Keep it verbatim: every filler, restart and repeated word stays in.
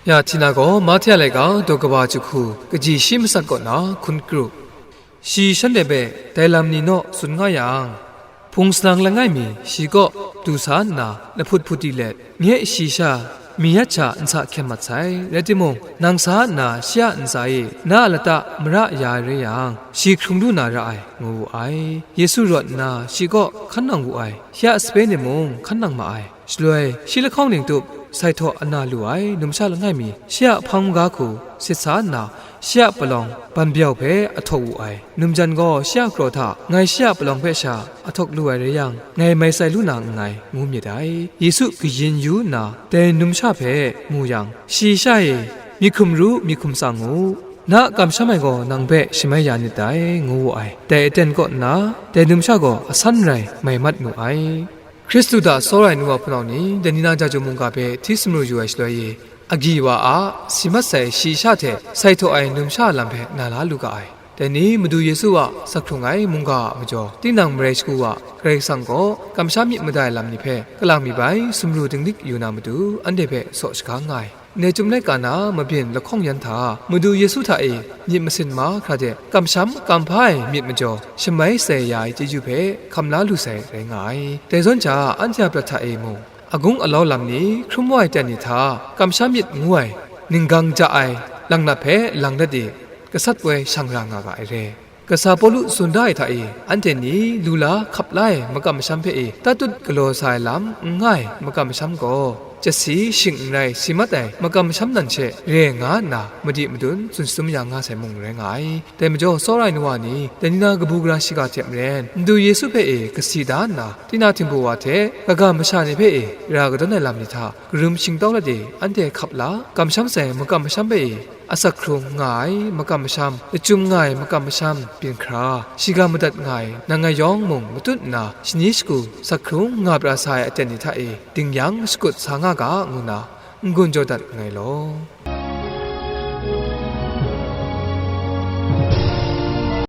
Ya Htina gaw Mahte a laika daw kaba jahku kaji shi matsat kaw na hkun kru. Shi shanhte hpe dai lam ni naw tsun nga yang, hpung salang langai mi shi kaw du sa nna lahput hput di let, nye shi sha, mi yat sha nsa hkyen mat sai. Rai timung, nang sa nna shi a ntsa e na a lata mara ya ai rai yang, shi hkrung lu na ra ai, ngu wu ai. Yesu rawt nna shi kaw hkan nang wu ai, shi a sape ni mung hkan nang ma ai. Shaloi, shi lahkawng ning tup sai htaw ana lu ai numsha langai mi, shi a hpang maga hku sit sa nna, shi a palawng ban byau hpe ahtawk wu ai. Numjan gaw shi a kraw hta ngai shi a palawng hpe sha ahtawk lu ai rai yang, ngai mai tsai lu na nngai, ngu myit ai. Yesu kayin yu nna, dai numsha hpe mu yang, shi sha e, "Myit hkum ru, myit hkum tsang u, na a kamsham ai gaw nang hpe shamai ya nit dai," ngu wu ai. Dai aten kaw nna, dai numsha gaw asan rai mai mat mu ai. Hkristu hta tsawra ai nu wa hpunau ni, dai ni na Jahtum mungga hpe hti sumru yu ai shaloi e, agyi wa a si mat sai shi sha hte sai htaw ai numsha a lam hpe na la lu ga ai. Dai ni Madu Yesu a sak hkrung ai mungga a majaw, tinang marai shagu wa Karai Kasang gaw kamsham myit mada ai lam ni hpe kalang mi bai sumru dinglik yu na matu, anhte hpe saw shaga nga ai. Ndai Chyum Laika na mabyin lahkawng yan hta, Madu Yesu hta e myit masin mahkra de kamsham kamhpa ai myit majaw shamai sai ya ai chyeju hpe hkam la lu sai rai nga ai. Dai zawn hta, anhte a prat hta e mung, agung alau lam ni, hkrum wa ai ten ni hta, kamsham myit ngu ai, ninggang ja ai, langnat hpe lang dat e, gasat poi shang ra nga ga ai re. Kasa Pawlu tsun da ai hta e, anhte ni lu la hkap la ai makam masham hpe e tatut galaw sa ai lam n nga ai makam masham gaw, chyasi shing n rai si mat ai makam masham nan she re nga nna madi madun tsun shatum ya nga sai mung rai nga ai. Dai majaw, tsawra ai nu wa ni, dai ni na kabu gara shiga hte maren, Madu Yesu hpe e kasi da nna, tina htingbu wa hte kaga masha ni hpe e ra kadawn ai lam ni hta karum shingtau let e, anhte hkap la, kamsham sai makam masham hpe e, asak hkrung nga ai makam masham, lachyum nga ai makam masham byin hkra, shiga madat nga ai, nang ngai yawng mung matut nna, shani shagu sak hkrung nga pra sa ai aten ni hta e, ding yang shakut sa nga ga, ngu nna n-gun jaw dat nngai law.